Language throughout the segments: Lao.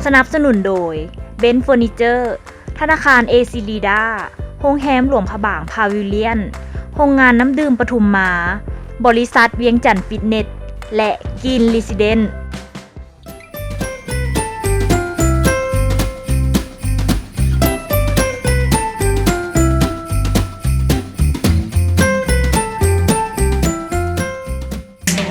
ສະໜັບສະໜູນໂດຍ ເບັນເຟີນີເຈີ, ທະນາຄານເອຊີລີດາ, ໂຮງແຮມຫຼວງພະບາງພາວິລຽນ, ໂຮງງານນ້ຳດື່ມປະທຸມມາ, ບໍລິສັດວຽງຈັນຟິດເນັດ ແລະ ກິນຣີຊີເດັນ.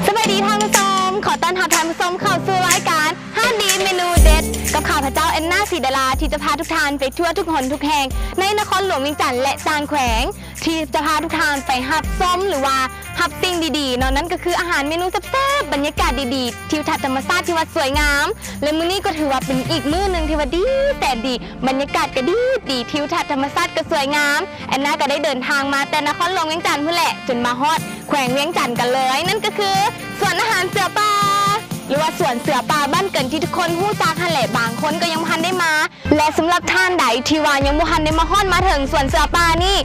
ສະບາຍດີທ່ານຜູ້ຊົມ, ຂໍຕ້ອນຮັບທ່ານຜູ້ຊົມເຂົ້າສູ່ລາຍການຮ້ານດີເມນູເດັດ ກັບຂ້າພະເຈົ້າ ແອນນາ ສີດາລາ ທີ່ຈະພາທຸກທ່ານໄປທົ່ວທຸກຫົນທຸກແຫ່ງໃນນະຄອນຫຼວງວຽງຈັນ ແລະ ຕ່າງແຂວງ ທີ່ຈະພາທຸກທ່ານໄປຮັບຊົມ ຫຼືວ່າຮັບສິ່ງດີໆເນາະ, ນັ້ນກໍຄືອາຫານເມນູແຊບໆ, ບັນຍາກາດດີໆ, ທິວທັດທຳມະຊາດທີ່ວ່າສວຍງາມ ແລະ ມື້ນີ້ກໍຖືວ່າເປັນອີກມື້ໜຶ່ງທີ່ວ່າດີແສນດີ, ບັນຍາກາດກໍດີໆ, ທິວທັດທຳມະຊາດກໍສວຍງາມ. ແອນນາກໍໄດ້ເດີນທາງມາແຕ່ນະຄອນຫຼວງວຽງຈັນພຸ້ນແຫຼະ ຈົນມາຮອດແຂວງວຽງຈັນກັນເລີຍ, ນັ້ນກໍຄືສວນອາຫານເສືອປ່າ ຫຼືວ່າສວນເສືອປ່າບ້ານເກີນ ທີ່ທຸກຄົນຮູ້ຈັກຫັ້ນແຫຼະ, ບາງຄົນກໍຍັງບໍ່ທັນໄດ້ມາ. ແລະ ສຳລັບທ່ານໃດທີ່ວ່າຍັງບໍ່ທັນໄດ້ມາຮອດມາເຖິງສວນເສືອປ່ານີ້,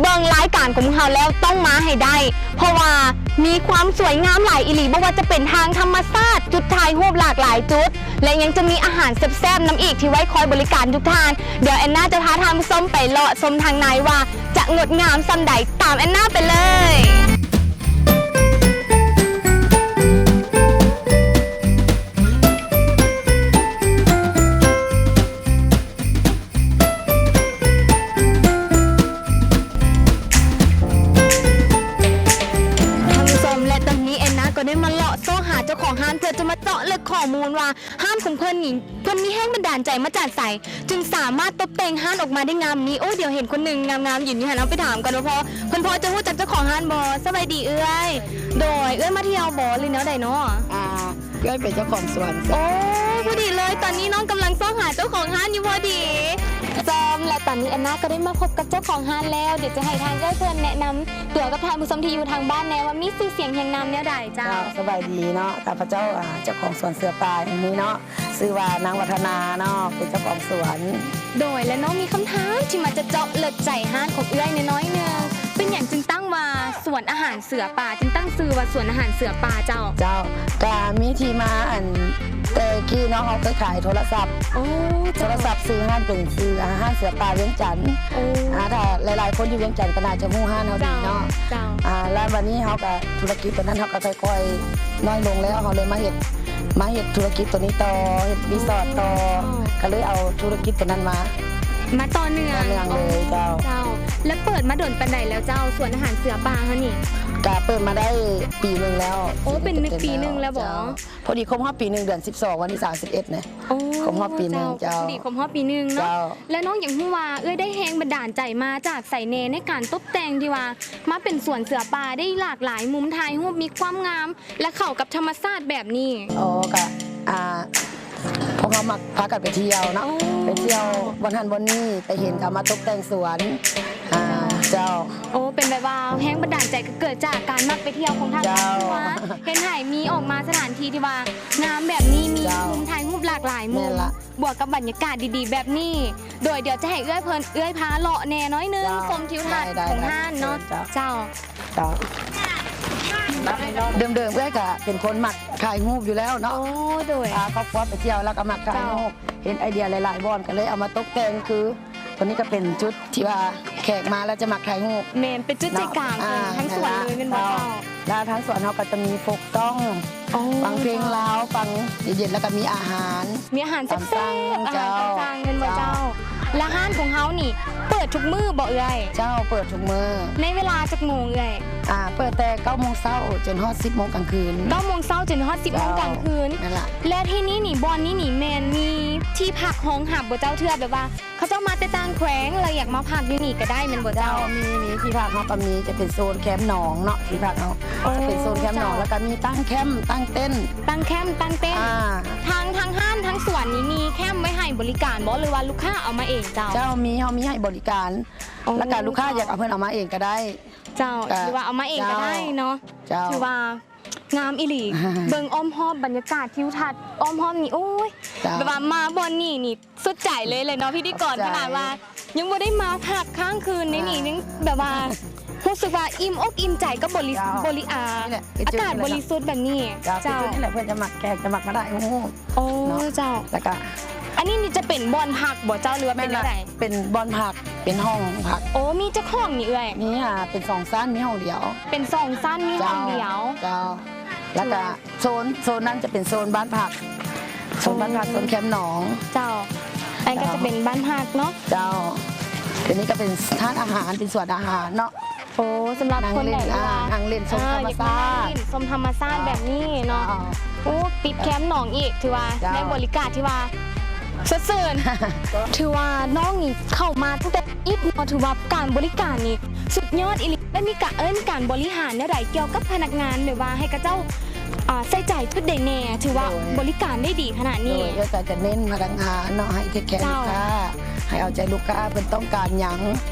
ເບິ່ງລາຍການຂອງພວກເຮົາແລ້ວຕ້ອງມາໃຫ້ໄດ້, ເພາະວ່າມີຄວາມສວຍງາມຫຼາຍອີ່ຫຼີ, ບໍ່ວ່າຈະເປັນທາງທຳມະຊາດ, ຈຸດຖ່າຍຮູບຫຼາກຫຼາຍຈຸດ ແລະ ຍັງຈະມີອາຫານແຊບໆນຳອີກທີ່ໄວ້ຄອຍບໍລິການທຸກທ່ານ. ດຽວແອນນາຈະພາທ່ານຜູ້ຊົມໄປເລາະຊົມທາງໃນວ່າຈະງົດງາມສ່ຳໃດ, ຕາມແອນນາໄປເລີຍ. ທ່ານຜູ້ຊົມ ແລະ ຕອນນີ້ແອນນາກໍໄດ້ມາເລາະຊອກຫາເຈົ້າຂອງຮ້ານ ເພື່ອຈະມາເຈາະເລິກຂໍ້ມູນວ່າຮ້ານຂອງເພິ່ນນີ້ ເພິ່ນມີແຮງບັນດານໃຈມາຈາກໃສ ຈຶ່ງສາມາດຕົບແຕ່ງຮ້ານອອກມາໄດ້ງາມນີ້. ໂອ້ ດຽວເຫັນຄົນໜຶ່ງງາມໆຢືນຢູ່ຫັ້ນ, ເຮົາໄປຖາມກ່ອນວ່າພໍ ເພິ່ນພໍຈະຮູ້ຈັກເຈົ້າຂອງຮ້ານບໍ່? ສະບາຍດີເອື້ອຍ. ໂດຍ ເອື້ອຍມາທ່ຽວບໍ່ ຫຼືແນວໃດເນາະ? ອ່າ ເອື້ອຍເປັນເຈົ້າຂອງສວນ. ໂອ້ ພໍດີເລີຍ, ຕອນນີ້ນ້ອງກຳລັງຊອກຫາເຈົ້າຂອງຮ້ານຢູ່ພໍດີ. ຊອມ ແລະ ຕອນນີ້ແອນນາກໍໄດ້ມາພົບກັບເຈົ້າຂອງຮ້ານແລ້ວ. ດຽວຈະໃຫ້ທາງເອື້ອຍເພິ່ນແນະນຳຕົວກັບທ່ານຜູ້ຊົມທີ່ຢູ່ທາງບ້ານແດ່ ວ່າມີຊື່ສຽງຮຽງນາມແນວໃດເຈົ້າ? ເຈົ້າ ສະບາຍດີເນາະ, ຂ້າພະເຈົ້າ ອ່າ ເຈົ້າຂອງສວນເສືອປ່າແຫ່ງນີ້ເນາະ, ຊື່ວ່ານາງວັດທະນາເນາະ, ເປັນເຈົ້າຂອງສວນ. ໂດຍ ແລະ ນ້ອງມີຄຳຖາມທີ່ມາຈະເຈາະເລິກໃຈຮ້ານຂອງເອື້ອຍແດ່ໜ້ອຍໜຶ່ງ, ເປັນຫຍັງຈຶ່ງຕັ້ງວ່າສວນອາຫານ ເສືອປ່າ ຈຶ່ງຕັ້ງຊື່ວ່າສວນອາຫານເສືອປ່າເຈົ້າ? ເຈົ້າ ກະມີທີ່ມາ ອັນ ແຕ່ກີ້ເນາະ ເຮົາເຄີຍຂາຍໂທລະສັບ. ໂອ້ ໂທລະສັບຊື່ຮ້ານເປັນຊື່ ອາ ຮ້ານເສືອປ່າວຽງຈັນ. ໂອ້ ອາ ຖ້າຫຼາຍໆຄົນຢູ່ວຽງຈັນກໍໜ້າຈະຮູ້ຮ້ານເຮົາດີເນາະ. ເຈົ້າ ເຈົ້າ ອາ ແລ້ວບັດນີ້ເຮົາກໍ ທຸລະກິດຕົວນັ້ນເຮົາກໍຄ່ອຍໆນ້ອຍລົງແລ້ວ ເຮົາເລີຍມາເຮັດ ມາເຮັດທຸລະກິດຕົວນີ້ຕໍ່ ເຮັດຣີສອດຕໍ່. ອໍ ກໍເລີຍເອົາທຸລະກິດຕົວນັ້ນມາ ມາຕໍ່ເນື່ອງ ຕໍ່ເນື່ອງເລີຍ. ອໍ ເຈົ້າ ເຈົ້າ ແລ້ວເປີດມາດົນປານໃດແລ້ວເຈົ້າ ສວນອາຫານເສືອປ່າເຮົານີ້? ກະເປີດມາໄດ້ປີໜຶ່ງແລ້ວ. ໂອ້ ເປັນປີໜຶ່ງແລ້ວບໍ? ເຈົ້າ ພໍດີຄົບຮອບປີໜຶ່ງ ເດືອນສິບສອງ ວັນທີສາມສິບເອັດນີ້. ໂອ້ ຄົບຮອບປີໜຶ່ງ. ເຈົ້າ ເຈົ້າ ພໍດີຄົບຮອບປີໜຶ່ງເນາະ. ເຈົ້າ ແລ້ວນ້ອງຢາກຮູ້ວ່າເອື້ອຍໄດ້ແຮງບັນດານໃຈມາຈາກໃສແດ່ ໃນການຕົບແຕ່ງທີ່ວ່າມາເປັນສວນເສືອປ່າ ໄດ້ຫຼາກຫຼາຍມຸມຖ່າຍຮູບ ມີຄວາມງາມ ແລະ ເຂົ້າກັບທຳມະຊາດແບບນີ້? ອໍ ກະ ອ່າ ພວກເຮົາມັກພາກັນໄປທ່ຽວເນາະ. ອໍ ໄປທ່ຽວບ່ອນຫັ້ນບ່ອນນີ້ ໄປເຫັນເຂົາມາຕົກແຕ່ງສວນ. ອ່າ ເຈົ້າ ເຈົ້າ. ໂອ້ ເປັນແບບວ່າແຮງບັນດານໃຈກໍເກີດຈາກການມັກໄປທ່ຽວຂອງທ່ານຄອບຄົວ ເຫັນໃຫ້ມີອອກມາສະຖານທີ່ທີ່ວ່າງາມແບບນີ້ ມີມຸມຖ່າຍຮູບຫຼາກຫຼາຍມຸມ. ແມ່ນລະ. ບວກກັບບັນຍາກາດດີໆແບບນີ້. ໂດຍ ດຽວຈະໃຫ້ເອື້ອຍເພິ່ນ ເອື້ອຍພາເລາະແດ່ໜ້ອຍໜຶ່ງ ເຈົ້າ ຊົມທິວທັດຂອງຮ້ານເນາະ. ໄດ້ ໄດ້ ເຈົ້າ ເຈົ້າ. ເດີມໆເອື້ອຍກະເປັນຄົນມັກຖ່າຍຮູບຢູ່ແລ້ວເນາະ. ໂອ້ ໂດຍ ພາຄອບຄົວໄປທ່ຽວແລ້ວກໍມັກຖ່າຍຮູບ. ເຈົ້າ ເຫັນໄອເດຍຫຼາຍໆບ່ອນ ກໍເລີຍເອົາມາຕົກແຕ່ງ ຄືຕົວນີ້ກໍເປັນຈຸດທີ່ວ່າແຂກມາແລ້ວຈະມັກຖ່າຍຮູບ. ແມ່ນ ເປັນຈຸດໃຈກາງຂອງ ອ່າ ທັງສວນເລີຍແມ່ນບໍ່ເຈົ້າ? ແມ່ນລະ ແລ້ວທາງສວນເຮົາກໍຈະມີຟົກຕ້ອງ ອໍ ຟັງເພງລາວ ເຈົ້າ ຟັງເຢັນໆ ແລ້ວກໍມີອາຫານ. ມີອາຫານແຊບໆ ຕາມສັ່ງ ອາຫານຕາມສັ່ງແມ່ນບໍ່ເຈົ້າ? ເຈົ້າ ແລະ ຮ້ານຂອງເຮົານີ້ເປີດທຸກມື້ບໍ່ເອື້ອຍ? ເຈົ້າ ເປີດທຸກມື້. ໃນເວລາຈັກໂມງເອື້ອຍ? ອ່າ ເປີດແຕ່ເກົ້າໂມງເຊົ້າຈົນຮອດສິບໂມງກາງຄືນ. ເກົ້າໂມງເຊົ້າຈົນຮອດສິບໂມງກາງຄືນ. ເຈົ້າ ແມ່ນລະ. ແລະ ທີ່ນີ້ນີ້ ບ່ອນນີ້ນີ້ແມ່ນມີທີ່ພັກຮອງຮັບບໍ່ເຈົ້າ? ເທື່ອແບບວ່າ ເຂົາເຈົ້າມາແຕ່ຕ່າງແຂວງ ແລ້ວຢາກມາພັກຢູ່ນີ້ກໍໄດ້ແມ່ນບໍ່ເຈົ້າ? ເຈົ້າ ມີ ມີທີ່ພັກເຮົາກໍມີ ຈະເປັນໂຊນແຄມໜອງເນາະ ທີ່ພັກເຮົາ. ອໍ ຈະເປັນໂຊນແຄມໜອງ ເຈົ້າ ແລ້ວກໍມີຕັ້ງແຄມ ຕັ້ງເຕັນ. ຕັ້ງແຄມ ຕັ້ງເຕັນ. ອ່າ ທາງ ທາງຮ້ານ ທາງສວນນີ້ມີແຄມໄວ້ໃຫ້ບໍລິການບໍ່ ຫຼືວ່າລູກຄ້າເອົາມາເອງເຈົ້າ? ເຈົ້າ ມີ ເຮົາມີໃຫ້ບໍລິການ. ອໍ ແລ້ວກໍລູກຄ້າ ເຈົ້າ ຢາກເອົາເພິ່ນເອົາມາເອງກໍໄດ້. ເຈົ້າ ກໍ ຫຼືວ່າເອົາມາເອງກໍໄດ້ເນາະ. ເຈົ້າ ເຈົ້າ ຖືວ່າ ງາມອີ່ຫຼີ. ເບິ່ງອ້ອມຮອບບັນຍາກາດທິວທັດອ້ອມຮອບນີ້ ໂອ້ຍ ເຈົ້າ ແບບວ່າມາບ່ອນນີ້ນີ້ສຸດໃຈເລີຍແຫຼະເນາະ ພິທີກອນ. ຂະໜາດວ່າຍັງບໍ່ໄດ້ມາພັກຄ້າງຄືນໃນນີ້ ຍັງແບບວ່າຮູ້ສຶກວ່າອີ່ມອົກອີ່ມໃຈກັບບໍລິ ເຈົ້າ ບໍລິ ອາ ນີ້ແຫຼະ ອາກາດບໍລິສຸດແບບນີ້. ເຈົ້າ ເຈົ້າ ຈຸດນີ້ແຫຼະ ເພິ່ນຈະມັກ ແຂກຈະມັກມາຖ່າຍຮູບ. ໂອ້ ເຈົ້າ ແລ້ວກະ ອັນນີ້ນີ້ຈະເປັນບ່ອນພັກບໍ່ເຈົ້າ ຫຼືວ່າເປັນແນວໃດ? ເປັນບ່ອນພັກ ເປັນຫ້ອງພັກ. ໂອ້ ມີຈັກຫ້ອງນີ້ເອື້ອຍ? ມີ ອ່າ ເປັນສອງຊັ້ນ ມີຫ້ອງດຽວ. ເປັນສອງຊັ້ນ ມີຫ້ອງດຽວ. ເຈົ້າ ເຈົ້າ. ແລ້ວກະ ໂຊນ ໂຊນນັ້ນຈະເປັນໂຊນບ້ານພັກ ໂຊນບ້ານພັກ ໂອ້ ໂຊນແຄມໜອງ. ເຈົ້າ ອັນນັ້ນກໍຈະເປັນບ້ານພັກເນາະ. ເຈົ້າ ອັນນີ້ກໍເປັນຮ້ານອາຫານ ເປັນສວນອາຫານເນາະ. ໂອ້ ສຳລັບຄົນໃດທີ່ວ່າ ນັ່ງຫຼິ້ນ ອ່າ ນັ່ງຫຼິ້ນຊົມທຳມະຊາດ ຢາກມານັ່ງຫຼິ້ນຊົມທຳມະຊາດແບບນີ້ເນາະ. ເຈົ້າ ໂອ້ ຕິດແຄມໜອງອີກ ຖືວ່າ ເຈົ້າ ໄດ້ບໍລິການທີ່ວ່າສົດຊື່ນ ຖືວ່ານ້ອງນີ້ເຂົ້າມາຕັ້ງແຕ່ ອີກເນາະ ຖືວ່າການບໍລິການນີ້ສຸດຍອດອີ່ຫຼີ. ແລ້ວມີການ ເອີ້ນ ການບໍລິຫານແນວໃດກ່ຽວກັບພະນັກງານ ແບບວ່າໃຫ້ເຂົາເຈົ້າ ອ່າ ໃສ່ໃຈຈຸດໃດແດ່ ຖືວ່າ ໂດຍ ບໍລິການໄດ້ດີຂະໜາດນີ້? ໂດຍ ກໍຈະເນັ້ນພະນັກງານເນາະ ໃຫ້ເທກແຄລູກຄ້າ ເຈົ້າ ໃຫ້ເອົາໃຈລູກຄ້າ ເພິ່ນຕ້ອງການຫຍັງ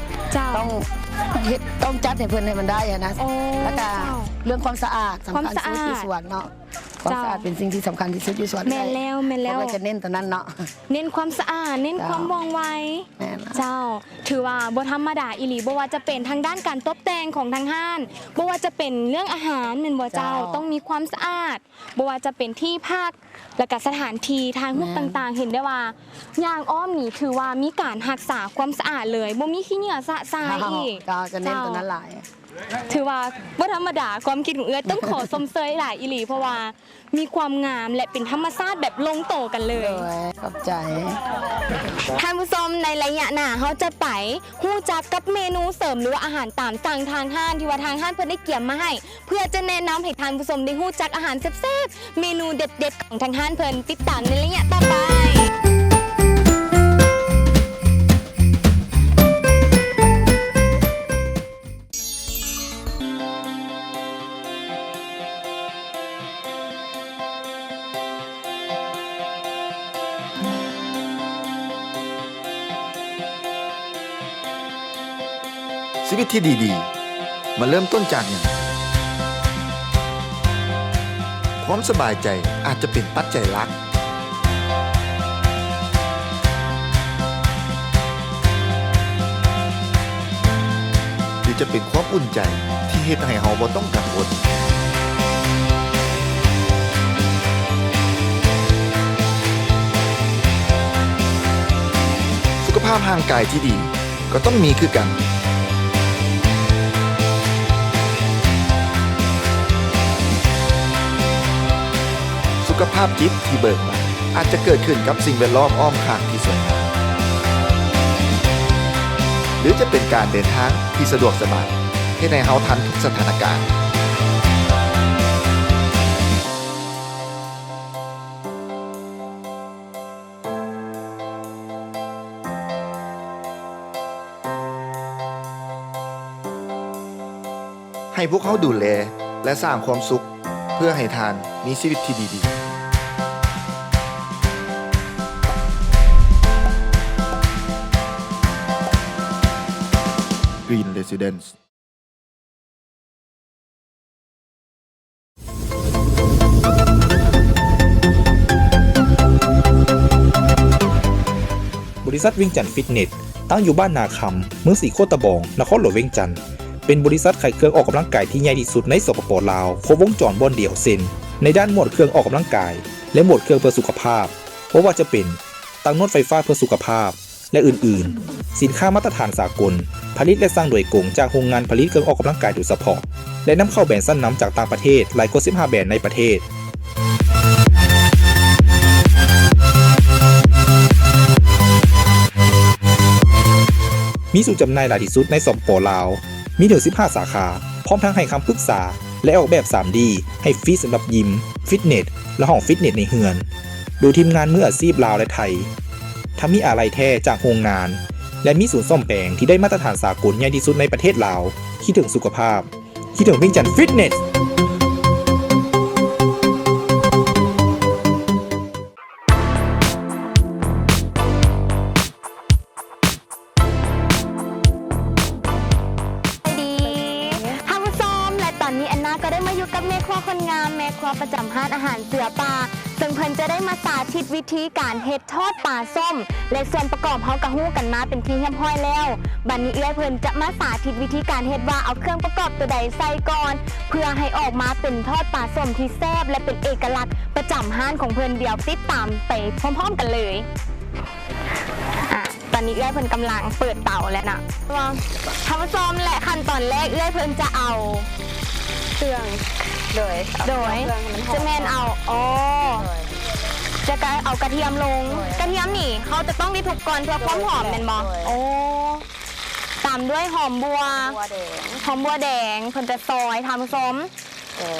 ເຈົ້າ ຕ້ອງເຮັດ ຕ້ອງຈັດໃຫ້ເພິ່ນໃຫ້ມັນໄດ້ຫັ້ນນະ. ໂອ້ ແລ້ວກໍ ເຈົ້າ ເລື່ອງຄວາມສະອາດ ສຳຄັນສຸດຢູ່ສວນເນາະ. ຄວາມສະອາດ ເຈົ້າ ເປັນສິ່ງທີ່ສຳຄັນທີ່ສຸດຢູ່ສວນ. ແມ່ນແລ້ວ ແມ່ນແລ້ວ ເຮົາກໍຈະເນັ້ນຕົວນັ້ນເນາະ. ເນັ້ນຄວາມສະອາດ ເນັ້ນຄວາມວ່ອງໄວ. ເຈົ້າ ແມ່ນລະ ເຈົ້າ ຖືວ່າບໍ່ທຳມະດາອີ່ຫຼີ ບໍ່ວ່າຈະເປັນທາງດ້ານການຕົບແຕ່ງຂອງທາງຮ້ານ ບໍ່ວ່າຈະເປັນເລື່ອງອາຫານແມ່ນບໍ່ເຈົ້າ? ເຈົ້າ ຕ້ອງມີຄວາມສະອາດ ບໍ່ວ່າຈະເປັນທີ່ພັກ ແລ້ວກະສະຖານທີ່ຖ່າຍຮູບ ແມ່ນ ຕ່າງໆ ເຫັນໄດ້ວ່າຍ່າງອ້ອມນີ້ຖືວ່າມີການຮັກສາຄວາມສະອາດເລີຍ ບໍ່ມີຂີ້ເຫຍື້ອຊະຊາຍອີກ. ເຈົ້າ ຈະເນັ້ນຕົວນັ້ນຫຼາຍ. ເຈົ້າ ຖືວ່າບໍ່ທຳມະດາ ຄວາມຄິດຂອງເອື້ອຍຕ້ອງຂໍຊົມເຊີຍຫຼາຍອີ່ຫຼີ ເພາະວ່າມີຄວາມງາມ ແລະ ເປັນທຳມະຊາດແບບລົງໂຕກັນເລີຍ. ໂດຍ ຂອບໃຈ. ທ່ານຜູ້ຊົມ ໃນໄລຍະໜ້າເຮົາຈະໄປຮູ້ຈັກກັບເມນູເສີມ ຫຼືວ່າອາຫານຕາມສັ່ງທາງຮ້ານ ທີ່ວ່າທາງຮ້ານເພິ່ນໄດ້ກຽມມາໃຫ້ ເພື່ອຈະແນະນຳໃຫ້ທ່ານຜູ້ຊົມໄດ້ຮູ້ຈັກອາຫານແຊບໆ ເມນູເດັດໆ ຂອງທາງຮ້ານເພິ່ນ. ຕິດຕາມໃນໄລຍະຕໍ່ໄປ. ຊີວິດທີ່ດີໆ ມັນເລີ່ມຕົ້ນຈາກຫຍັງ? ຄວາມສະບາຍໃຈອາດຈະເປັນປັດໄຈຫຼັກ ຫຼືຈະເປັນຄວາມອຸ່ນໃຈທີ່ເຮັດໃຫ້ເຮົາບໍ່ຕ້ອງກັງວົນ. ສຸຂະພາບຮ່າງກາຍທີ່ດີ ກໍຕ້ອງມີຄືກັນ. ສຸຂະພາບຈິດທີ່ເບີກບານອາດຈະເກີດຂຶ້ນກັບສິ່ງແວດລ້ອມອ້ອມຂ້າງທີ່ສວຍງາມ ຫຼືຈະເປັນການເດີນທາງທີ່ສະດວກສະບາຍ ເຮັດໃຫ້ເຮົາທັນທຸກສະຖານະການ. ໃຫ້ພວກເຮົາດູແລ ແລະ ສ້າງຄວາມສຸກ ເພື່ອໃຫ້ທ່ານມີຊີວິດທີ່ດີໆ. Green Residence. ບໍລິສັດວຽງຈັນຟິດເນັດ ຕັ້ງຢູ່ບ້ານນາຄຳ ເມືອງສີໂຄດຕະບອງ ນະຄອນຫຼວງວຽງຈັນ ເປັນບໍລິສັດຂາຍເຄື່ອງອອກກຳລັງກາຍທີ່ໃຫຍ່ທີ່ສຸດໃນ ສປປ ລາວ ຄົບວົງຈອນບ່ອນດຽວ ເຊັ່ນ ໃນດ້ານໝວດເຄື່ອງອອກກຳລັງກາຍ ແລະ ໝວດເຄື່ອງເພື່ອສຸຂະພາບ, ບໍ່ວ່າຈະເປັນ ຕັ່ງນວດໄຟຟ້າເພື່ອສຸຂະພາບ ແລະ ອື່ນໆ. ສິນຄ້າມາດຕະຖານສາກົນ, ຜະລິດ ແລະ ສັ່ງໂດຍກົງຈາກໂຮງງານຜະລິດເຄື່ອງອອກກຳລັງກາຍໂດຍສະເພາະ ແລະ ນຳເຂົ້າແບຣນຊັ້ນນຳຈາກຕ່າງປະເທດຫຼາຍກວ່າສິບຫ້າແບຣນໃນປະເທດ. ມີສູນຈຳໜ່າຍຫຼາຍທີ່ສຸດໃນ ສປປ ລາວ, ມີເຖິງສິບຫ້າສາຂາ, ພ້ອມທັງໃຫ້ຄຳປຶກສາ ແລະ ອອກແບບ ສາມດີ ໃຫ້ຟຣີສຳລັບຢິມ, ຟິດເນັດ ແລະ ຫ້ອງຟິດເນັດໃນເຮືອນ ໂດຍທີມງານມືອາຊີບລາວ ແລະ ໄທ. ທັງມີອາໄຫຼ່ແທ້ຈາກໂຮງງານ ແລະ ມີສູນສ້ອມແປງທີ່ໄດ້ມາດຕະຖານສາກົນໃຫຍ່ທີ່ສຸດໃນປະເທດລາວ. ຄິດເຖິງສຸຂະພາບ, ຄິດເຖິງວຽງຈັນຟິດເນັດ. ສະບາຍດີທ່ານຜູ້ຊົມ ແລະ ຕອນນີ້ແອນນາກໍໄດ້ມາຢູ່ກັບແມ່ຄົວຄົນງາມ, ແມ່ຄົວປະຈຳຮ້ານອາຫານເສືອປ່າ ເຊິ່ງເພິ່ນຈະໄດ້ມາສາທິດວິທີການເຮັດທອດປາສົ້ມ ແລະ ສ່ວນປະກອບເຮົາກໍຮູ້ກັນມາເປັນທີ່ຮຽບຮ້ອຍແລ້ວ. ບັດນີ້ເອື້ອຍເພິ່ນຈະມາສາທິດວິທີການເຮັດວ່າເອົາເຄື່ອງປະກອບຕົວໃດໃສ່ກ່ອນ ເພື່ອໃຫ້ອອກມາເປັນທອດປາສົ້ມທີ່ແຊບ ແລະ ເປັນເອກະລັກປະຈຳຮ້ານຂອງເພິ່ນ. ດຽວຕິດຕາມໄປພ້ອມໆກັນເລີຍ. ນີ້ເອື້ອຍເພິ່ນກຳລັງເປີດເຕົາແລ້ວນະ ທ່ານຜູ້ຊົມ ແລະຂັ້ນຕອນແລກເອື້ອຍເພິ່ນຈະເອົາເຄື່ອງ ໂດຍ ໂດຍ ເອົາເຄື່ອງໃຫ້ມັນຫອມ ຈະແມ່ນເອົາ ອໍ ໂດຍ ຈະກະເອົາກະທຽມລົງ ໂດຍ ກະທຽມນີ້ເຮົາຈະຕ້ອງໄດ້ທຸບກ່ອນເພື່ອຄວາມຫອມ ໂດຍ ແມ່ນບໍ່? ໂດຍ ໂອ້ ຕາມດ້ວຍຫອມບົ່ວ ຫອມບົ່ວແດງ ຫອມບົ່ວແດງ ເພິ່ນຈະຊອຍ ທ່ານຜູ້ຊົມ ເອີ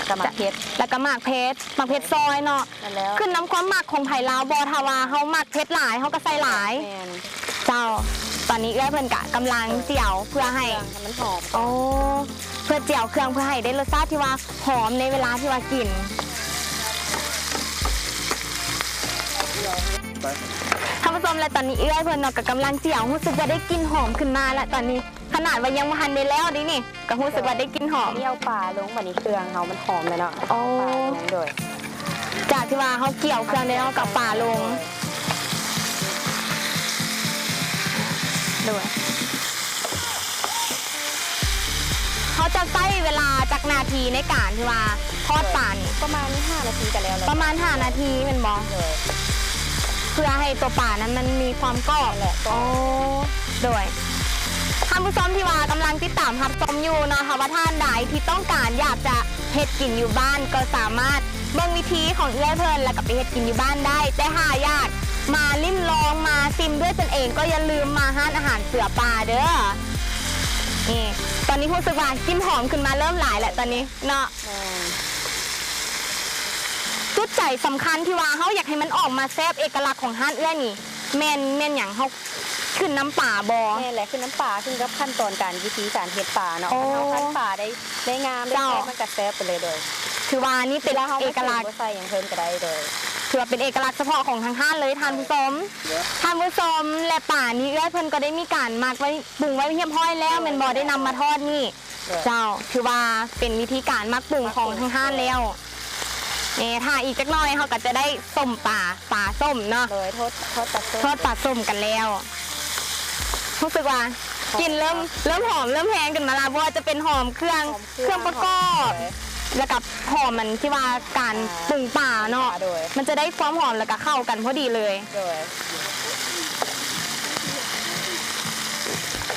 ແລ້ວກະໝາກເຜັດ ແລ້ວກະໝາກເຜັດ ໝາກເຜັດຊອຍເນາະ ແມ່ນແລ້ວ ຂຶ້ນນຳຄວາມມັກຂອງໃຜລາວບໍ່ ຖ້າວ່າເຮົາມັກເຜັດຫຼາຍ ເຮົາກະໃສ່ຫຼາຍ ແມ່ນ ເຈົ້າ ຕອນນີ້ເອື້ອຍເພິ່ນກະກຳລັງ ເອີ ຈຽວເພື່ອໃຫ້ ເພື່ອໃຫ້ມັນຫອມ ໂອ້ ເພື່ອຈຽວເຄື່ອງ ເພື່ອໃຫ້ໄດ້ລົດຊາດທີ່ວ່າຫອມໃນເວລາທີ່ວ່າກິນ ທ່ານຜູ້ຊົມ ແລະຕອນນີ້ເອື້ອຍເພິ່ນເນາະ ກະກຳລັງຈຽວ ຮູ້ສຶກວ່າໄດ້ກິ່ນຫອມຂຶ້ນມາແລ້ວຕອນນີ້ ຂະໜາດວ່າຍັງບໍ່ທັນໄດ້ແລ້ວເດ້ນີ້ ກະຮູ້ສຶກວ່າໄດ້ກິ່ນຫອມ ນີ້ເອົາປາລົງ ບາດນີ້ເຄື່ອງເຮົາມັນຫອມແລ້ວເນາະ ໂອ້ ເອົາປາລົງ ໂດຍ ຈາກທີ່ວ່າເຮົາກ່ຽວເຄື່ອງແລ້ວ ເຮົາກະເອົາປາລົງ ໂດຍ ເຮົາຈະໃຊ້ເວລາຈັກນາທີໃນການທີ່ວ່າທອດປານີ້? ປະມານຫ້ານາທີກະແລ້ວແລ້ວ ປະມານຫ້ານາທີແມ່ນບໍ່? ໂດຍ ເພື່ອໃຫ້ຕົວປານັ້ນມັນມີຄວາມກອບ ແມ່ນແຫຼະ ໂອ້ ໂດຍ ທ່ານຜູ້ຊົມທີ່ວ່າກຳລັງຕິດຕາມຮັບຊົມຢູ່ເນາະ ຖ້າວ່າທ່ານໃດທີ່ຕ້ອງການຢາກຈະເຮັດກິນຢູ່ບ້ານ ກໍສາມາດເບິ່ງວິທີຂອງເອື້ອຍເພິ່ນ ແລ້ວກໍໄປເຮັດກິນຢູ່ບ້ານໄດ້ ແຕ່ຖ້າຢາກມາລິມລອງ ມາຊີມດ້ວຍຕົນເອງ ກໍຢ່າລືມມາຮ້ານອາຫານເສືອປ່າເດີ ນີ້ ຕອນນີ້ຮູ້ສຶກວ່າກິ່ນຫອມຂຶ້ນມາເລີ່ມຫຼາຍແລ້ວຕອນນີ້ເນາະ ແມ່ນ ຈຸດໃຈສຳຄັນທີ່ວ່າເຮົາຢາກໃຫ້ມັນອອກມາແຊບ ເອກະລັກຂອງຮ້ານເອື້ອຍນີ້ ແມ່ນ ແມ່ນຫຍັງ? ເຮົາຂຶ້ນນຳປາບໍ່? ແມ່ນແຫຼະ ຂຶ້ນນຳປາ ຂຶ້ນກັບຂັ້ນຕອນການ ວິທີການເຮັດປາເນາະ ໂອ້ ຄັນເຮົາຄັດປາໄດ້ ໄດ້ງາມ ໄດ້ແຊບ ເຈົ້າ ມັນກະແຊບໄປເລີຍ ໂດຍ ຖືວ່ານີ້ເປັນເອກະລັກ ເຮົາໃສ່ຫຍັງເພີ່ມກະໄດ້ ໂດຍ ຖືວ່າເປັນເອກະລັກສະເພາະຂອງທາງຮ້ານເລີຍ ທ່ານຜູ້ຊົມ ທ່ານຜູ້ຊົມ ແລະປານີ້ເອື້ອຍເພິ່ນກໍໄດ້ມີການໝັກໄວ້ ປຸງໄວ້ຮຽບຮ້ອຍແລ້ວ ໂດຍ ແມ່ນບໍ່? ໄດ້ນຳມາທອດນີ້ ໂດຍ ເຈົ້າ ຖືວ່າເປັນວິທີການໝັກປຸງຂອງທາງຮ້ານແລ້ວ ເອີ ຖ້າອີກຈັກໜ່ອຍເຮົາກະຈະໄດ້ສົ້ມປາ ປາສົ້ມເນາະ ໂດຍ ທອດ ທອດປາສົ້ມ ທອດປາສົ້ມກັນແລ້ວ ຮູ້ສຶກວ່າ ຫອມ ກິ່ນເລີ່ມ ເລີ່ມຫອມ ເລີ່ມແຮງຂຶ້ນມາລະ ບໍ່ວ່າຈະເປັນຫອມເຄື່ອງ ຫອມເຄື່ອງ ເຄື່ອງປະກອບ ຫອມ ໂດຍ ແລ້ວກະຫອມອັນທີ່ວ່າການ ອ່າ ປຸງປາເນາະ ໂດຍ ມັນຈະໄດ້ຄວາມຫອມ ແລ້ວກະເຂົ້າກັນພໍດີເລີຍ ໂດຍ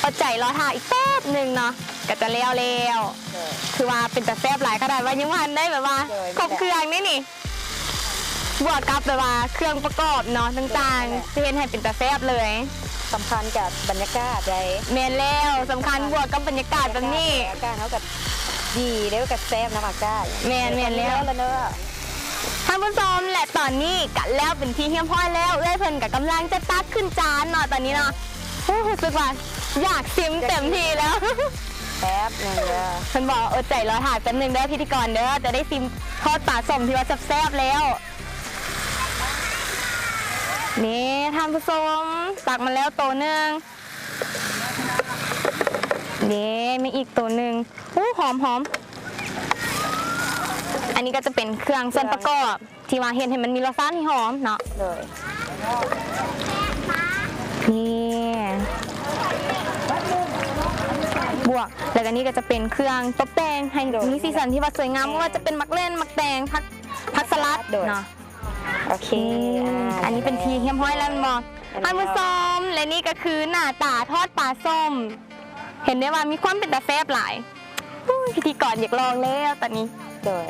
ອົດໃຈລໍຖ້າອີກແປັບໜຶ່ງເນາະ ກະຈະແລ້ວແລ້ວ ໂດຍ ຖືວ່າເປັນຕາແຊບຫຼາຍ ຂະໜາດວ່າຍັງບໍ່ທັນໄດ້ແບບວ່າ ໂດຍ ຄົບເຄື່ອງເດ້ນີ້ ບວກກັບແບບວ່າເຄື່ອງປະກອບເນາະ ຕ່າງໆ ແມ່ນແຫຼະ ຈະເຮັດໃຫ້ເປັນຕາແຊບເລີຍ ສຳຄັນກັບບັນຍາກາດໃດ ແມ່ນແລ້ວ ສຳຄັນບວກກັບບັນຍາກາດແບບນີ້ ບັນຍາກາດເຮົາກະດີ ແລ້ວກະແຊບນຳອາກາດ ແມ່ນ ແມ່ນແລ້ວ ແລ້ວລະເນາະ ທ່ານຜູ້ຊົມ ແລະຕອນນີ້ກະແລ້ວເປັນທີ່ຮຽບຮ້ອຍແລ້ວ ເອື້ອຍເພິ່ນກະກຳລັງຈະຕັກຂຶ້ນຈານເນາະ ຕອນນີ້ເນາະ ໂອ້ ຮູ້ສຶກວ່າຢາກຊິມເຕັມທີ່ແລ້ວ ແປັບໜຶ່ງເດີ ເພິ່ນບອກ ອົດໃຈລໍຖ້າແປັບໜຶ່ງເດີ ພິທີກອນເດີ ຈະໄດ້ຊິມທອດປາສົ້ມທີ່ວ່າແຊບໆແລ້ວ ນີ້ ທ່ານຜູ້ຊົມ ຕັກມາແລ້ວໂຕໜຶ່ງ ນີ້ ມີອີກໂຕໜຶ່ງ ໂອ້ ຫອມໆ ອັນນີ້ກະຈະເປັນເຄື່ອງສ່ວນປະກອບ ທີ່ວ່າເຮັດໃຫ້ມັນມີລົດຊາດທີ່ຫອມເນາະ ໂດຍ ນີ້ ບວກ ແລ້ວກະນີ້ກະຈະເປັນເຄື່ອງຕົບແຕ່ງໃຫ້ ໂດຍ ມີສີສັນທີ່ວ່າສວຍງາມ ແມ່ນ ບໍ່ວ່າຈະເປັນໝາກເລັ່ນ ໝາກແຕງ ຜັກ ຜັກສະຫຼັດ ໂດຍ ເນາະ ໂອເຄ ນີ້ ອ່າ ອັນນີ້ເປັນທີ່ຮຽບຮ້ອຍແລ້ວແມ່ນບໍ່? ອັນນີ້ ທ່ານຜູ້ຊົມ ແລະນີ້ກະຄືໜ້າຕາທອດປາສົ້ມ ເຫັນໄດ້ວ່າມີຄວາມເປັນຕາແຊບຫຼາຍ ໂອ້ຍ ພິທີກອນຢາກລອງແລ້ວຕອນນີ້ ໂດຍ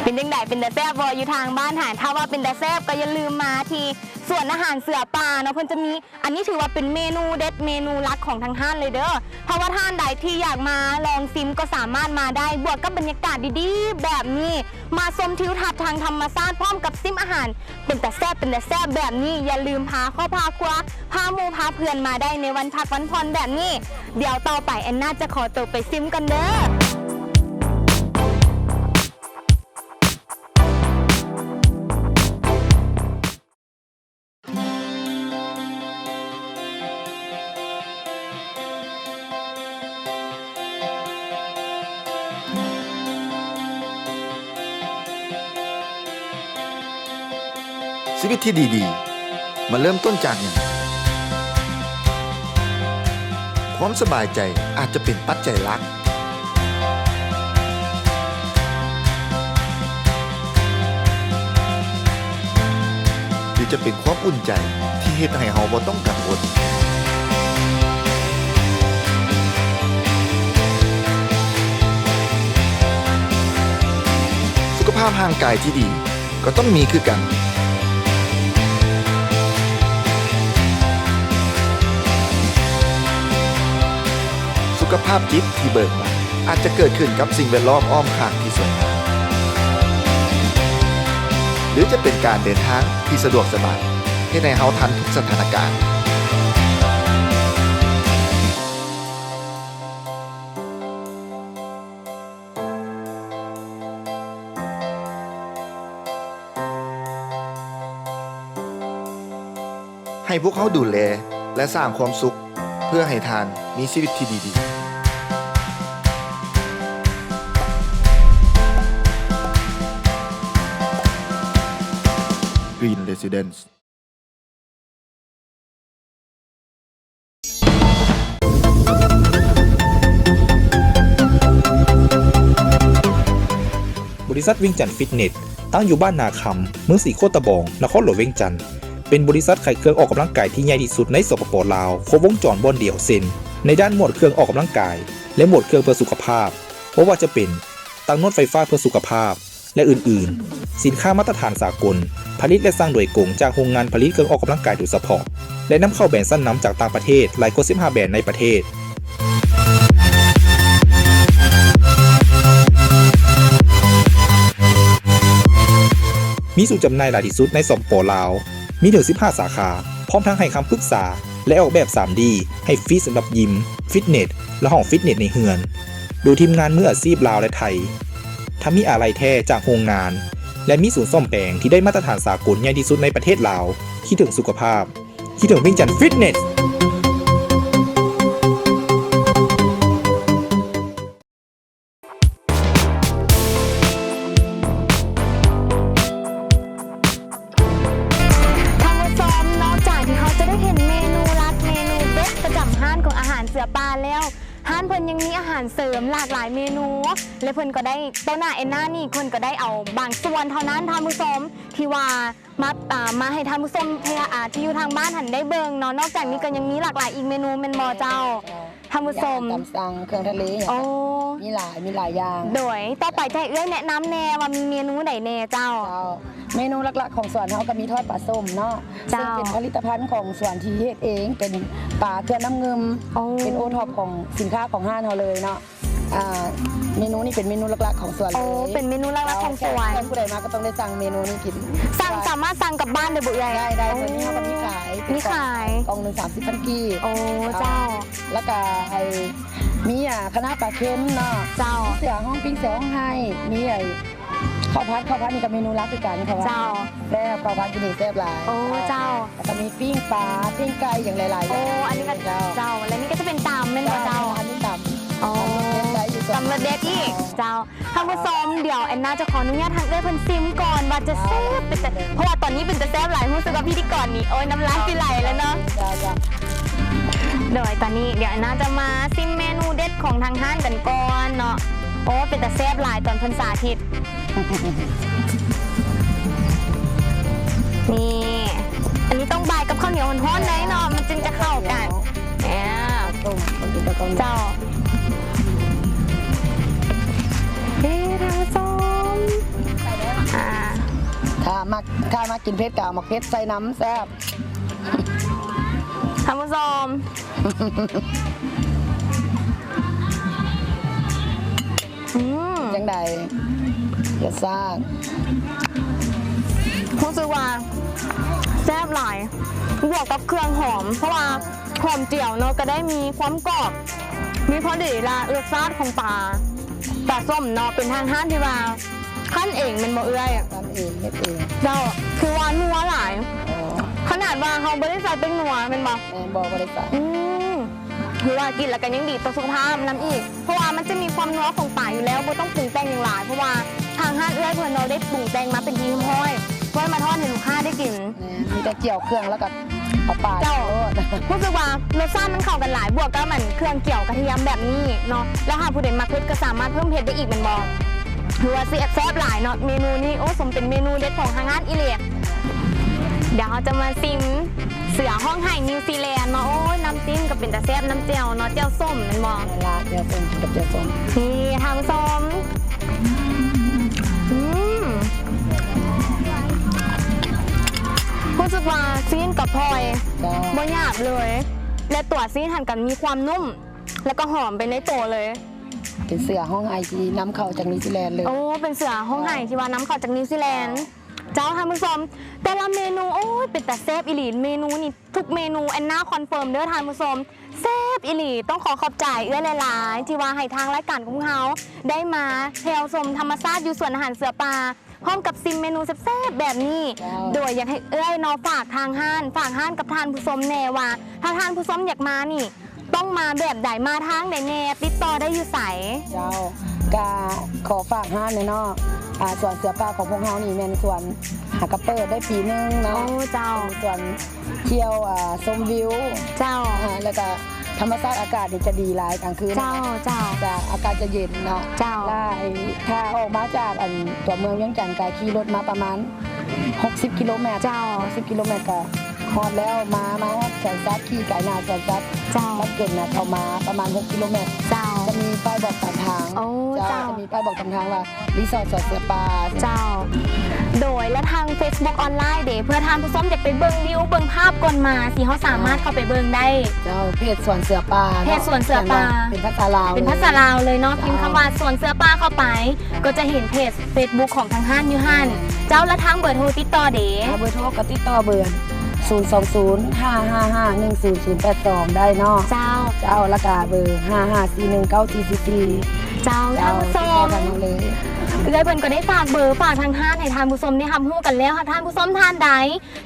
ເປັນຈັ່ງໃດ ເປັນຕາແຊບບໍ່ ຢູ່ທາງບ້ານຫັ້ນ? ຖ້າວ່າເປັນຕາແຊບກໍຢ່າລືມມາທີ່ສວນອາຫານເສືອປ່າເນາະ ເພິ່ນຈະມີ ອັນນີ້ຖືວ່າເປັນເມນູເດັດ ເມນູຫຼັກຂອງທາງຮ້ານເລີຍເດີ ຖ້າວ່າທ່ານໃດທີ່ຢາກມາລອງຊິມກໍສາມາດມາໄດ້ ບວກກັບບັນຍາກາດດີໆແບບນີ້ ມາຊົມທິວທັດທາງທຳມະຊາດ ພ້ອມກັບຊິມອາຫານ ເປັນຕາແຊບ ເປັນຕາແຊບແບບນີ້ ຢ່າລືມພາຄອບພາຄົວ ພາໝູ່ພາເພື່ອນມາໄດ້ໃນວັນພັກວັນຜ່ອນແບບນີ້ ດຽວຕໍ່ໄປແອນນາຈະຂໍໂຕໄປຊິມກ່ອນເດີ. ຊີວິດທີ່ດີໆ ມາເລີ່ມຕົ້ນຈາກຫຍັງ? ຄວາມສະບາຍໃຈອາດຈະເປັນປັດໄຈຫຼັກ. ວິ ຈະເປັນຄວາມອຸ່ນໃຈທີ່ເຮັດໃຫ້ເຮົາບໍ່ຕ້ອງກັງວົນ. ສຸຂະພາບຮ່າງກາຍທີ່ດີກໍຕ້ອງມີຄືກັນ. ສຸຂະພາບຈິດທີ່ເບີກບານອາດຈະເກີດຂຶ້ນກັບສິ່ງແວດລ້ອມອ້ອມຂ້າງທີ່ສວຍງາມ ຫຼື ຈະເປັນການເດີນທາງທີ່ສະດວກສະບາຍ, ເຮັດໃຫ້ເຮົາທັນທຸກສະຖານະການ. ໃຫ້ພວກເຮົາດູແລ ແລະ ສ້າງຄວາມສຸກເພື່ອໃຫ້ທ່ານມີຊີວິດທີ່ດີໆ. Green Residence. ບໍລິສັດວຽງຈັນຟິດເນັດ ຕັ້ງຢູ່ບ້ານນາຄຳ ເມືອງສີໂຄດຕະບອງ ນະຄອນຫຼວງວຽງຈັນ ເປັນບໍລິສັດຂາຍເຄື່ອງອອກກຳລັງກາຍທີ່ໃຫຍ່ທີ່ສຸດໃນ ສປປ ລາວ ຄົບວົງຈອນບ່ອນດຽວ ເຊັ່ນ ໃນດ້ານໝວດເຄື່ອງອອກກຳລັງກາຍ ແລະ ໝວດເຄື່ອງເພື່ອສຸຂະພາບ, ບໍ່ວ່າຈະເປັນ ຕັ່ງນວດໄຟຟ້າເພື່ອສຸຂະພາບ ແລະ ອື່ນໆ. ສິນຄ້າມາດຕະຖານສາກົນ, ຜະລິດ ແລະ ສັ່ງໂດຍກົງຈາກໂຮງງານຜະລິດເຄື່ອງອອກກຳລັງກາຍໂດຍສະເພາະ ແລະ ນຳເຂົ້າແບຣນຊັ້ນນຳຈາກຕ່າງປະເທດຫຼາຍກວ່າສິບຫ້າແບຣນໃນປະເທດ. ມີສູນຈຳໜ່າຍຫຼາຍທີ່ສຸດໃນ ສປປ ລາວ, ມີເຖິງສິບຫ້າສາຂາ, ພ້ອມທັງໃຫ້ຄຳປຶກສາ ແລະ ອອກແບບສາມດີ ໃຫ້ຟຣີສຳລັບຢິມ, ຟິດເນັດ ແລະ ຫ້ອງຟິດເນັດໃນເຮືອນ ໂດຍທີມງານມືອາຊີບລາວ ແລະ ໄທ, ທຳມີອາໄຫຼ່ແທ້ຈາກໂຮງງານ ແລະ ມີສູນສ້ອມແປງທີ່ໄດ້ມາດຕະຖານສາກົນໃຫຍ່ທີ່ສຸດໃນປະເທດລາວ, ຄິດເຖິງສຸຂະພາບ, ຄິດເຖິງວຽງຈັນຟິດເນັດ. ທ່ານຜູ້ຊົມ, ນອກຈາກທີ່ເຮົາຈະໄດ້ເຫັນເມນູລັບ, ເມນູເດັດປະຈຳຮ້ານຂອງອາຫານເສືອປ່າແລ້ວ, ຮ້ານເພິ່ນຍັງມີອາຫານເສີມຫຼາກຫຼາຍເມນູ ແລະ ເພິ່ນກໍໄດ້, ຕໍ່ໜ້າແອນນານີ້ ເພິ່ນກໍໄດ້ເອົາບາງສ່ວນເທົ່ານັ້ນ, ທ່ານຜູ້ຊົມ, ທີ່ວ່າ ມາ, ອ່າ, ມາໃຫ້ທ່ານຜູ້ຊົມທີ່, ອ່າ, ທີ່ຢູ່ທາງບ້ານຫັ້ນໄດ້ເບິ່ງເນາະ. ນອກຈາກນີ້ກໍຍັງມີຫຼາກຫຼາຍອີກເມນູແມ່ນບໍ່ເຈົ້າ? ເຈົ້າ. ທ່ານຜູ້ຊົມ ຍຳຕຳສັງ ເຄື່ອງທະເລຫຍັງ ໂອ້ ກໍມີຫຼາຍ, ມີຫຼາຍຢ່າງ. ໂດຍ ຕໍ່ໄປຈະໃຫ້ເອື້ອຍແນະນຳແດ່ວ່າມີເມນູໃດແດ່ເຈົ້າ? ເຈົ້າ. ເມນູຫຼັກໆຂອງສວນເຮົາກໍມີທອດປາສົ້ມເນາະ. ເຈົ້າ. ຊຶ່ງເປັນຜະລິດຕະພັນຂອງສວນທີ່ເຮັດເອງ, ເປັນປາເຄືອນນ້ຳງື່ມ, ໂອ້ ເປັນໂອທັອບຂອງສິນຄ້າຂອງຮ້ານເຮົາເລີຍເນາະ. ອ່າ ເມນູນີ້ເປັນເມນູຫຼັກໆຂອງສວນເລີຍ. ໂອ້ ເປັນເມນູຫຼັກໆຂອງສວນ. ແຂກຜູ້ໃດມາກໍຕ້ອງໄດ້ສັ່ງເມນູນີ້ກິນ. ສັ່ງ ສາມາດສັ່ງກັບບ້ານໄດ້ບໍ່ເອື້ອຍ? ໄດ້, ໄດ້. ໂອ້ ຕົວນີ້ເຮົາກໍມີຂາຍ. ມີຂາຍ. ກ່ອງໜຶ່ງສາມສິບພັນກີບ. ໂອ້ ເຈົ້າ. ແລ້ວກໍໄອ້ ມີ ອ່າ ຄະນ້າປາເຄັມເນາະ. ເຈົ້າ. ມີເສືອຮ້ອງປິງ ເສືອຮ້ອງໄຫ້, ມີໄອ້ ເຂົ້າຜັດ, ເຂົ້າຜັດນີ້ກໍເມນູຫຼັກຄືກັນ ເພາະວ່າ ເຈົ້າ ແຊບ, ເຂົ້າຜັດຢູ່ນີ້ແຊບຫຼາຍ. ໂອ້ ເຈົ້າ. ແລ້ວກໍມີປີ້ງປາ, ປີ້ງໄກ່ ຫຍັງຫຼາຍໆ. ໂອ້ ອັນນີ້ກໍ ເຈົ້າ ເຈົ້າ. ແລະນີ້ກໍຈະເປັນຕຳແມ່ນບໍ່ເຈົ້າ? ເຈົ້າ. ອັນນີ້ຕຳ. ອໍ ຕຳລົດເດັດໄດ້ຢູ່. ຕຳລົດເດັດອີກ. ເຈົ້າ. ເຈົ້າ. ທ່ານຜູ້ຊົມ, ດຽວແອນນາຈະຂໍອະນຸຍາດທາງເອື້ອຍເພິ່ນຊິມກ່ອນວ່າຈະແຊບເປັນຈັ່ງໃດ, ເພາະວ່າຕອນນີ້ເປັນຕາແຊບຫຼາຍ, ຮູ້ສຶກວ່າພິທີກອນນີ້ ໂອ້ຍ ນ້ຳລາຍຊິໄຫຼແລ້ວເນາະ. ເຈົ້າ, ເຈົ້າ. ໂດຍ ຕອນນີ້ດຽວແອນນາຈະມາຊິມເມນູເດັດຂອງທາງຮ້ານກັນກ່ອນເນາະ. ໂອ້ ເປັນຕາແຊບຫຼາຍຕອນເພິ່ນສາທິດ. ນີ້ ອັນນີ້ຕ້ອງບາຍກັບເຂົ້າໜຽວຮ້ອນໆໄດ໋ເນາະ, ມັນຈຶ່ງຈະເຂົ້າກັນ. ອ່າ ຕົ້ມ ເຈົ້າ. ເອີ ທ່ານຜູ້ຊົມ ອ່າ ຖ້າມັກ, ຖ້າມັກກິນເຜັດກໍເອົາໝາກເຜັດໃສ່ນຳ ແຊບ. ທ່ານຜູ້ຊົມ ອືມ ຈັ່ງໃດ ລົດຊາດ? ຮູ້ສຶກວ່າແຊບຫຼາຍ ບວກກັບເຄື່ອງຫອມ, ເພາະວ່າຫອມຈຽວເນາະ ກໍໄດ້ມີຄວາມກອບ, ມີພໍດີລະລົດຊາດຂອງປາ, ປາສົ້ມເນາະ ເປັນທາງຮ້ານທີ່ວ່າ ຂັ້ນເອງແມ່ນບໍ່ເອື້ອຍ? ຂັ້ນເອງ ເຮັດເອງ. ເຈົ້າ. ຄືວ່ານົວຫຼາຍ. ອໍ. ຂະໜາດວ່າເຮົາບໍ່ໄດ້ໃສ່ແປ້ງນົວແມ່ນບໍ່? ແມ່ນ ບໍ່, ບໍ່ໄດ້ໃສ່. ອືມ ຄືວ່າກິນແລ້ວກໍຍັງດີຕໍ່ສຸຂະພາບນຳອີກ, ເພາະວ່າມັນຈະມີຄວາມນົວຂອງປາຢູ່ແລ້ວ, ບໍ່ຕ້ອງປຸງແຕ່ງຫຍັງຫຼາຍ, ເພາະວ່າທາງຮ້ານເອື້ອຍເພິ່ນເນາະ ໄດ້ປຸງແຕ່ງມາເປັນທີ່ຮຽບຮ້ອຍ ໄວ້ມາທອດໃຫ້ລູກຄ້າໄດ້ກິນ. ແມ່ນ, ມີແຕ່ກ່ຽວເຄື່ອງແລ້ວກໍເອົາປາ ເຈົ້າ ໂລດ. ຮູ້ສຶກວ່າລົດຊາດມັນເຂົ້າກັນຫຼາຍ, ບວກກັບອັນເຄື່ອງກ່ຽວກະທຽມແບບນີ້ເນາະ, ແລ້ວຫາກຜູ້ໃດມັກເຜັດກໍສາມາດເພີ່ມເຜັດໄດ້ອີກແມ່ນບໍ່? ຖືວ່າຊິແຊບຫຼາຍເນາະ ເມນູນີ້. ໂອ້ ສົມເປັນເມນູເດັດຂອງທາງຮ້ານອີ່ຫຼີ. ດຽວເຮົາຈະມາຊິມເສືອຮ້ອງໄຫ້ນິວຊີແລນເນາະ. ໂອ້ຍ ນ້ຳຈິ້ມກໍເປັນຕາແຊບ ນ້ຳແຈ່ວເນາະ ແຈ່ວສົ້ມແມ່ນບໍ່? ແມ່ນລະ ແຈ່ວສົ້ມ ກິນກັບແຈ່ວສົ້ມ. ນີ້ທ່ານຜູ້ຊົມ ອືມ ຮູ້ສຶກວ່າຊີ້ນກະພອຍ ເຈົ້າ ບໍ່ຫຍາບເລີຍ ແລະ ຕົວຊີ້ນຫັ້ນກໍມີຄວາມນຸ້ມ ແລ້ວກໍຫອມໄປໃນໂຕເລີຍ. ເປັນເສືອຮ້ອງໄຫ້ທີ່ນຳເຂົ້າຈາກນິວຊີແລນເລີຍ. ໂອ້ ເປັນເສືອຮ້ອງໄຫ້ທີ່ວ່ານຳເຂົ້າຈາກນິວຊີແລນ. ເຈົ້າ ທ່ານຜູ້ຊົມ ແຕ່ລະເມນູ ໂອ້ຍ ເປັນຕາແຊບອີ່ຫຼີ. ເມນູນີ້ ທຸກເມນູແອນນາຄອນເຟີມເດີທ່ານຜູ້ຊົມ ແຊບອີ່ຫຼີ. ຕ້ອງຂໍຂອບໃຈເອື້ອຍຫຼາຍໆ ທີ່ວ່າໃຫ້ທາງລາຍການຂອງເຮົາໄດ້ມາທ່ຽວຊົມທຳມະຊາດຢູ່ສວນອາຫານເສືອປ່າ ພ້ອມກັບຊິມເມນູແຊບໆແບບນີ້. ເຈົ້າ ໂດຍຢາກໃຫ້ເອື້ອຍເນາະ ຝາກທາງຮ້ານ ຝາກຮ້ານກັບທ່ານຜູ້ຊົມແດ່ວ່າ ຖ້າທ່ານຜູ້ຊົມຢາກມານີ້ ຕ້ອງມາແບບໃດ ມາທາງໃດແດ່ ຕິດຕໍ່ໄດ້ຢູ່ໃສ? ເຈົ້າ ກະຂໍຝາກຮ້ານແດ່ເນາະ. ອາ ສວນເສືອປ່າຂອງພວກເຮົານີ້ແມ່ນສວນຫາກະເປີດໄດ້ປີໜຶ່ງເນາະ. ໂອ້ ເຈົ້າ ເປັນສວນທ່ຽວ ອາ ຊົມວິວ. ເຈົ້າ ອາ ແລ້ວກະທຳມະຊາດອາກາດນີ້ຈະດີຫຼາຍກາງຄືນ. ເຈົ້າ ເຈົ້າ ຈະ ອາກາດຈະເຢັນເນາະ. ເຈົ້າ ແລະ ຖ້າອອກມາຈາກ ອັນ ຕົວເມືອງວຽງຈັນ ກະຂີ່ລົດມາປະມານ ຫົກສິບກິໂລແມັດ. ເຈົ້າ ຫົກສິບກິໂລແມັດກະຮອດແລ້ວ. ມາ ມາຮອດສວນສັດ ຂີ່ໄກໜ້າສວນສັດ. ເຈົ້າ ບ້ານເກີດນະ ເຂົ້າມາປະມານຫົກກິໂລແມັດ. ເຈົ້າ ຈະມີປ້າຍບອກຕາມທາງ. ໂອ້ ເຈົ້າ ເຈົ້າ ຈະມີປ້າຍບອກຕາມທາງວ່າ ຣີສອດສວນເສືອປ່າ. ເຈົ້າ ໂດຍ ແລະ ທາງເຟສບຸກອອນລາຍເດ ເພື່ອທ່ານຜູ້ຊົມຢາກໄປເບິ່ງວິວ ເບິ່ງພາບກ່ອນມາ ທີ່ເຮົາສາມາດເຂົ້າໄປເບິ່ງໄດ້? ເຈົ້າ ເພຈສວນເສືອປ່າເນາະ. ເພຈສວນເສືອປ່າ ເປັນພາສາລາວ ເປັນພາສາລາວເລີຍເນາະ. ເຈົ້າ ພິມຄຳວ່າສວນເສືອປ່າເຂົ້າໄປ ກໍຈະເຫັນເພຈ ເຟສບຸກຂອງທາງຮ້ານຢູ່ຫັ້ນ. ເຈົ້າ ລະທາງເບີໂທຕິດຕໍ່ເດ? ເບີໂທກໍຕິດຕໍ່ເບີ ສູນສອງສູນ ຫ້າຫ້າຫ້າ ໜຶ່ງສູນສູນແປດສອງ ໄດ້ເນາະ. ເຈົ້າ ເຈົ້າ ລະກະເບີ ຫ້າຫ້າສີ່ໜຶ່ງເກົ້າສີ່ສີ່ສີ່. ເຈົ້າ ເຈົ້າ ທ່ານຜູ້ຊົມ ເອື້ອຍເພິ່ນກໍໄດ້ຝາກເບີ ຝາກທາງຮ້ານໃຫ້ທ່ານຜູ້ຊົມໄດ້ຮັບຮູ້ກັນແລ້ວ. ຫາກທ່ານຜູ້ຊົມທ່ານໃດ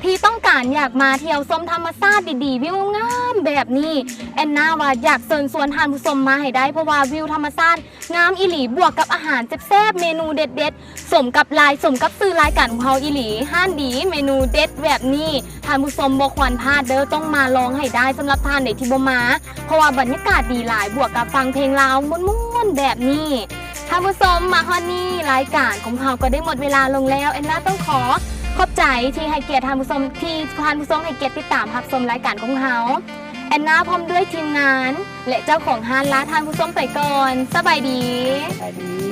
ທີ່ຕ້ອງການຢາກມາທ່ຽວຊົມທຳມະຊາດດີໆ ວິວງາມແບບນີ້ ແອນນາວ່າຢາກເຊີນຊວນທ່ານຜູ້ຊົມມາໃຫ້ໄດ້ ເພາະວ່າວິວທຳມະຊາດ ງາມອີ່ຫຼີ ບວກກັບອາຫານແຊບໆ ເມນູເດັດໆ ສົມກັບລາຍ ສົມກັບຊື່ລາຍການຂອງເຮົາອີ່ຫຼີ. ຮ້ານດີ ເມນູເດັດແບບນີ້ ທ່ານຜູ້ຊົມບໍ່ຄວນພາດເດີ ຕ້ອງມາລອງໃຫ້ໄດ້ ສຳລັບທ່ານໃດທີ່ບໍ່ມາ ເພາະວ່າບັນຍາກາດດີຫຼາຍ ບວກກັບຟັງເພງລາວມ່ວນໆແບບນີ້. ທ່ານຜູ້ຊົມ ມາຮອດນີ້ ລາຍການຂອງເຮົາກໍໄດ້ໝົດເວລາລົງແລ້ວ. ແອນນາຕ້ອງຂໍຂອບໃຈທີ່ໃຫ້ກຽດທ່ານຜູ້ຊົມ ທີ່ທ່ານຜູ້ຊົມໃຫ້ກຽດຕິດຕາມຮັບຊົມລາຍການຂອງເຮົາ. ແອນນາພ້ອມດ້ວຍທີມງານ ແລະ ເຈົ້າຂອງຮ້ານລາທ່ານຜູ້ຊົມໄປກ່ອນ. ສະບາຍດີ. ສະບາຍດີ.